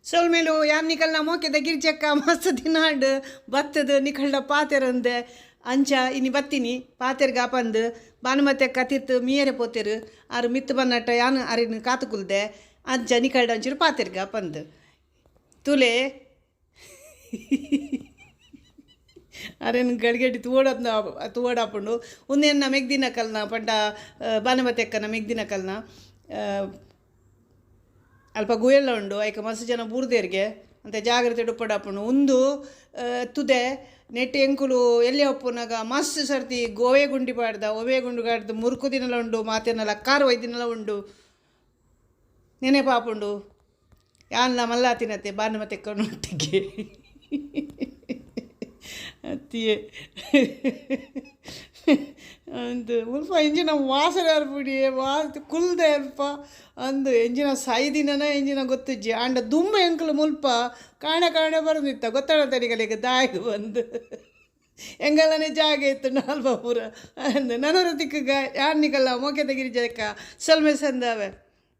ಸೊಲ್ಮೆಲು ಯಾನ್ ನಿಕಲ್ನ ಮೋಕೆದ ಗಿರಿಜಕ್ಕ. ಮಸ್ತ್ ದಿನಾಂಡ್ ಬತ್ತದ್ ನಿಕಲ್ಡ ಪಾತೆರಂದೆ. ಅಂಚ ಇನಿ ಬತ್ತಿನಿ ಪಾತೆರ್ಗ ಪಂದ್. ಭಾನುಮತಿ ಅಕ್ಕ ತಿರ್ತ್ ಮೀಯರೆ ಪೋತೆರ್. ಆರ್ ಮಿತ್ತ್ ಬನ್ನಟ ಯಾನ್ ಅರೆನ್ ಕಾತು ಕುಲ್ದೆ. ಅಂಚ ನಿಕಲ್ಡ ಒಂಚೂರು ಪಾತೆರ್ಗ ಪಂದ್. ತೂಲೆ ಅರೆನ್ ಗಳಿಗೆ ತೂವೊಡತ್ನ ತೂವೊಡಾಪುಂಡು. ಉಂದೆನ್ನ ಮೆಗ್ದಿನ ಕಲ್ನ ಪಂಡ ಭಾನುಮತಿ ಅಕ್ಕನ ಮೆಗ್ದಿನ ಕಲ್ನ. ಅಲ್ಪ ಗುವೆಲ್ಲ ಉಂಡು, ಐಕ್ ಮಸ್ತ್ ಜನ ಬೂರ್ದೆರ್ಗೆ. ಅಂತ ಜಾಗ್ರತೆ ಉಪ್ಪೊಡಾಪುಂಡು. ಉಂದು ತುದೆ ನೆಟ್ ಎಂಕುಲು ಎಲ್ಯ ಉಪ್ಪುನಗ ಮಸ್ತ್ ಸರ್ತಿ ಗೋವೆ ಗುಂಡಿ ಪಾಡ್ದ, ಒವೆ ಗುಂಡಿ ಪಾಡ್ದ್ ಮುರುಕು ದಿನಲ ಉಂಡು, ಮಾತೆರ್ನಲ ಕಾರ್ ಒಯ್ದಿನಲ ಉಂಡು. ನೆನೆಪಾಪುಂಡು ಯಾನ್ಲ ಮಲ್ಲಾತಿನತೆ ಭಾನುಮತಿ ಅಕ್ಕನೊಟ್ಟಿಗೆ. ಅತ್ತಿಯೇ ಅಂದ್ ಮುಲ್ಪ ಎಂಚಿನ ವಾಸನೆ ಬರ್ಪುಡಿಯೇ ವಾತ್ ಕುಲ್ದೆ ಅಲ್ಪ ಅಂದ್ ಎಂಚಿನ ಸೈದಿನನ ಎಂಚಿನ ಗೊತ್ತುಜ್ಜಿ. ಆಂಡ ದುಂಬು ಎಂಕುಲು ಮುಲ್ಪ ಕಾಂಡೆ ಕಾಂಡೆ ಬರೋದಿತ್ತ ಗೊತ್ತಾಡತ ನಿಕಲೆಗ್ ದಾಯೆಗ್ ಪಂದ್. ಎಂಗಲನೆ ಜಾಗೆ ಇತ್ತುಂಡ ಅಲ್ಪ ಪೂರ ಅಂದ್. ನನೊರ ತಿಕ್ಕುಗ ಯಾನ್ ನಿಕಲ್ನ ಮೋಕೆದ ಗಿರಿಜಕ್ಕ. ಸೊಲ್ಮೆ ಸಂದಾವೆ.